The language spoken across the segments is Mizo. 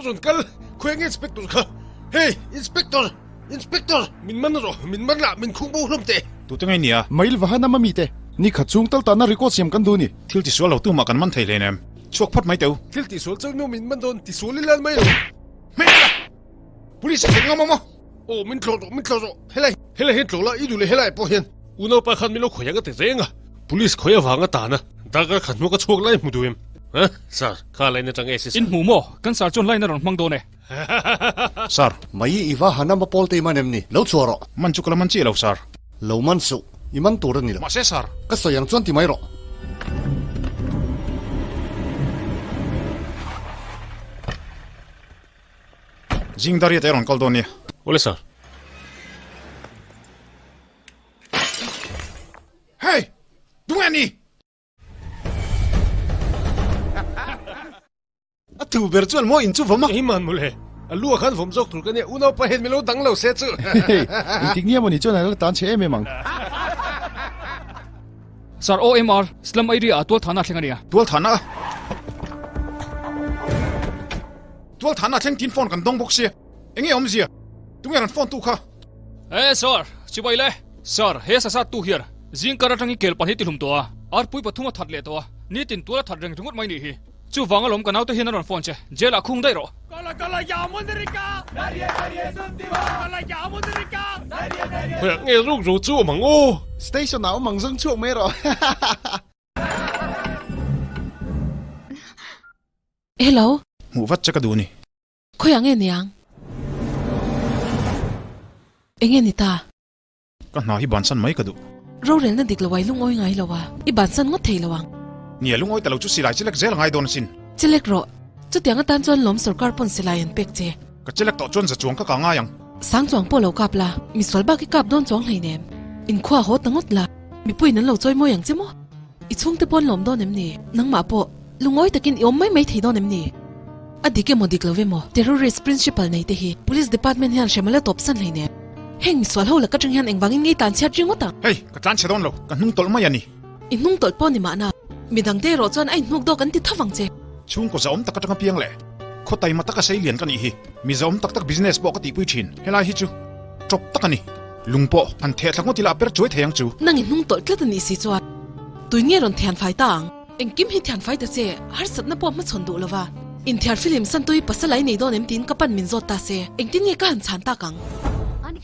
rawn kal khawi nge inspector kha hey inspector inspector min man rawh min man lah min khung bo hlawm teh. Tute nge nia? Mail vahan ama mite ni khat chung tal tana record siam kan duh ni. Thil tisual lo tumah kan man thei hleinem. Chhuak phawt mai teu. Thil tisual chuan nu min man dawn tisual i lan mai lo. Hmela! Police a thlen ngam awm a. Aw min tlawh rawh min tlawh rawh helai helai hian tlawh la i duh leh helai pawh hian unaupa khan min lo khawi ang a ti reng a police khawi avang a tan a darkar khat hnuah ka chhuak lai hmu duh em ha sir kha line atang e si In hmu maw kan sir chuan line a rawn hmang dawn e. Sir. Mai i va han ama pawl te i man em ni lo chhuah rawh. Man chu ka la man chiah lo sir. Lo man suh i man tur a ni lo. Mahse sir. Ka sawi ang chuan ti mai rawh. Zing dariat e rawn kal dawn nia. Awle sir. Hey! Tunge ni? A thu ber chuan maw in chu vawm a. Ei man mawle. A lu ah khan vawm zawk tur ka nia unaupa hian min lo dang lo se chu. Hey! Engtik nia maw ni chuan a la tan che em em ang. Sir OMR, Slum area ah tualthahna a thleng a nia. Tualthahna a? Tualthahna a thleng tin phone kan dawng bawk sia. Enge awmzia? Tunge rawn phone tu kha? Eh Sir, chibai le. Sir, he sasat tu hian zingkar atangin kel pahnih tihlum tawh a, arpui pathum a that leh tawh a, nitin tual a that reng ringawt mai nih hi. Chuvang alawm ka naute hian a rawn phone che, jail ah khung daih rawh. Khawiah nge ruk ro chu awm ang aw? Station ah awm ang zawng chhuak mai rawh. Hello. Hmuh vat che ka duh ni. Khawiah nge niang? Enge ni ta? Ka hna hi bansan mai ka duh. Rorelna dik lo ai lungawi ngai lo a, i bansan ngawt thei lo ang. Nia, lungawi ta lo chu silai chelek zel a ngai dawn asin. Chelek rawh. Chutiang atan chuan lawm sorkar pawn silai an pek che. Ka chelek tawh chuan za chuang ka kah ngai ang. Sang chuang pawh lo kap la, misual bak i kap dawn chuang hleinem. Inkhua haw ta ngawt la, mipuiin an lo chawi mawi ang che maw? I chhungte pawn lawm dawn em ni? Nangmah pawh lungawi takin i awm mai mai thei dawn em ni? A dik emaw dik lo emaw, terrorist principal nei te hi Police Department hian hrem a la tawp san hleinem. Heng misual ho lak atang hian engvangin ngei tlan chhiat ringawt ang? Hei, ka tlan chhe dawn lo, ka hnung tawlh mai a ni. I hnung tawlh pawh ni mahna, midang te erawh chuan a inhnuk dawk an ti tho vang che. Chhungkaw zahawm tak atanga piang leh khaw taima taka sei lian ka nih hi. Mi zahawm tak tak business pawh ka tihpui thin. Helai hi chu tawp tak a ni. Lung pawh han theh thla ngawt ila a per chuai thei ang chu. Nang i hnung tawlh tlat a nih si chuan tui nge rawn thian fai ta ang? Engkim hi thian fai ta che, harsatna pawh hmachhawn duh lova. Inthiar film Santui pasal ai nei dawn em tiin ka pan min zawt ta se, engtin nge ka han chhan tak ang?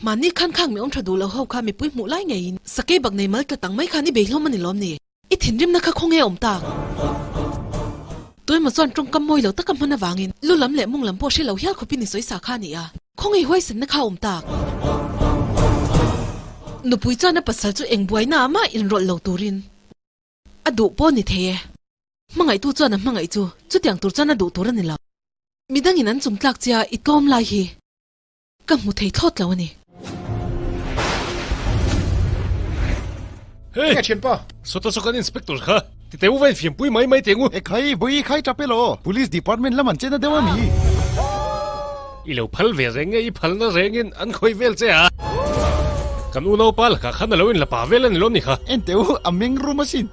Mahni khan khang mi awm tha duh lo ho kha mipui hmuh lai ngeiin sakei bak nei mal tla tang mai khan i bei hlawm a ni lawm ni? I thinrimna kha khawnge awm tak? Tuemaw chuan tawngkam mawi lo taka hman avangin lu lam leh mung lam pawh hre lo hial khawpin i sawi sa kha a ni a, khawnge huaisenna kha awm tak? Nupui chuan a pasal chu eng buaina ah mah inrawlh lo turin A duh pawh ni thei e. Hmangaihtu chuan a hmangaih chu chutiang tur chuan a duh tur a ni lo. Midangin an chung tlak chia i tlawm lai hi ka hmu thei thlawt lo a ni. Hey! Enge thianpa? Sawta saw kan inspector kha ti teu va infiampui mai mai teng u. E khai, bawi khai tap elaw? Police department lam an chena deuh a mi? I lo phal ve reng nge i phalna rengin an khawi vel che a? Kan unaupa lakah khan a lo inla pa vel a ni lawm ni kha? En teh u, a meng rum asin.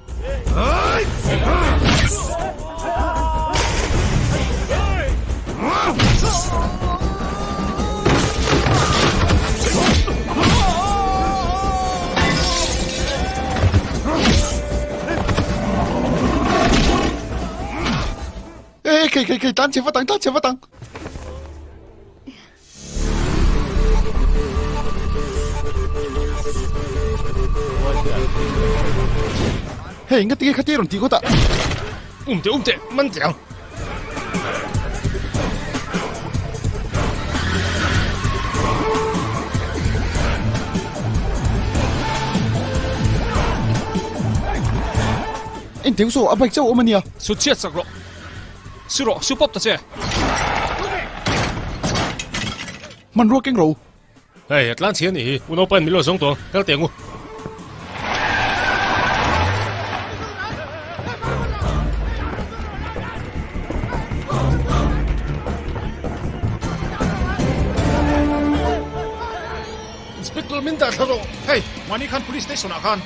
Ê, khei khei khei, tlan chhe vat ang, tlan chhe vat ang. Hei, nga tinge khatia rawn tih ngawt ah? Um teh, um teh, man teh ang. En teu saw, a bike chauh a awm a nia. Sut chhiat sak rawh. Su rawh, su pawp ta che. Hmanrua keng ro. Hei, a tlan chhia a nih hi. U Naupain min lo zawng tawh ang. Kal teh ang u. Inspector min dah thla rawh. Hei, mahni khan Police Station ah khan.